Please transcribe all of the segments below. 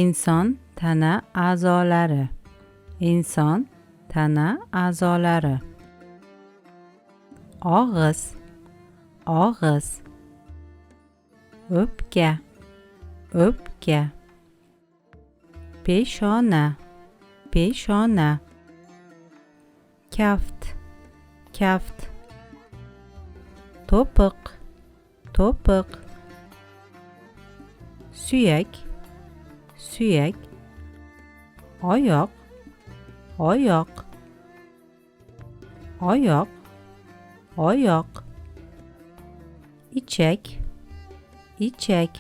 Inson tana a'zolari. Inson tana a'zolari. Og'iz, og'iz. O'pka, o'pka. Peshona, peshona. Kaft, kaft. To'piq, to'piq. Suyak, suyak. Oyoq, oyoq. Oyoq, oyoq. Ichak, ichak.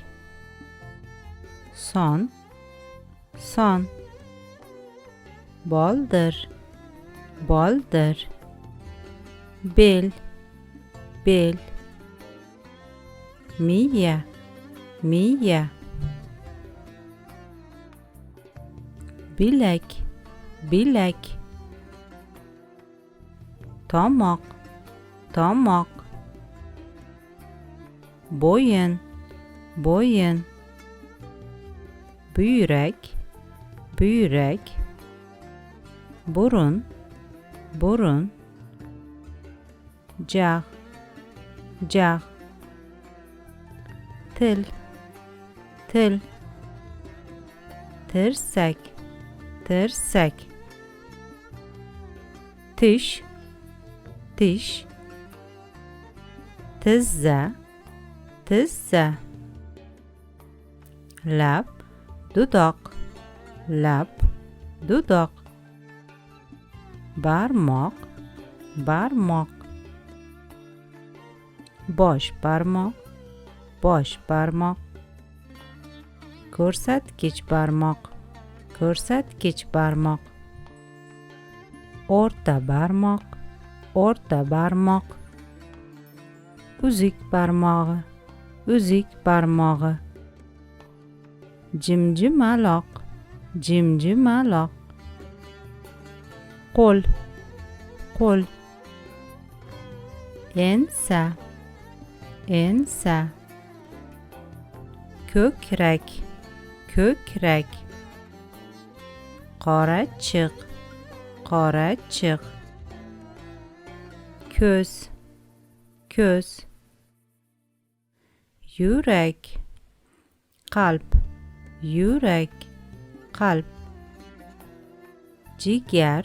Son, son. Boldir, boldir. Bel, bel. Miya, miya. Bilak, bilak. Tomoq, tomoq. Bo'yin, bo'yin. Buyrak, buyrak. Burun, burun. Jag', jag'. Til, til. Tirsak, tirsak. Tish, tish. Tizza, tizza. Lab, dudoq, lab, dudoq. Barmoq, barmoq. Bosh barmoq, bosh barmoq. Ko'rsatkich barmoq, ko'rsatkich barmoq. O'rta barmoq, o'rta barmoq. Uzuk barmog'i, uzuk barmog'i. Jimjimaloq, jimjimaloq. Qo'l, qo'l. Ensa, ensa. Ko'krak, ko'krak. Qorachiq, qorachiq. Ko'z, ko'z. Yurak, qalb, yurak, qalb. Jigar,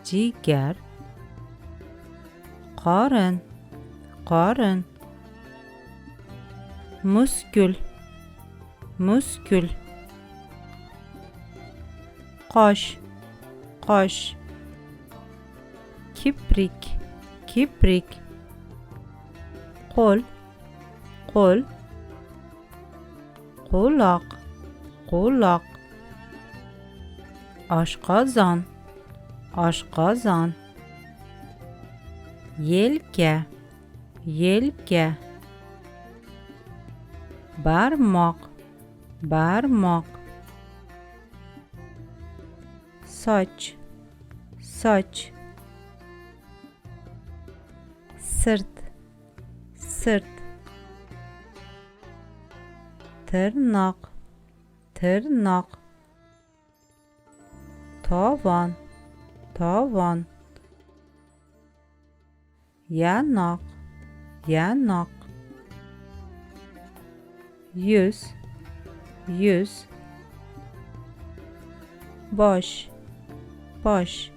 jigar. Qorin, qorin. Muskul, muskul. Qosh, qosh. Kiprik, kiprik. Qo'l, qo'l. Quloq, quloq. Oshqozon, oshqozon. Yelka, yelka. Barmoq, barmoq. Soch, soch. Sirt, sirt. Tirnoq, tirnoq. Tovon, tovon. Yanoq, yanoq. Yuz, yuz. Bosh, bosh.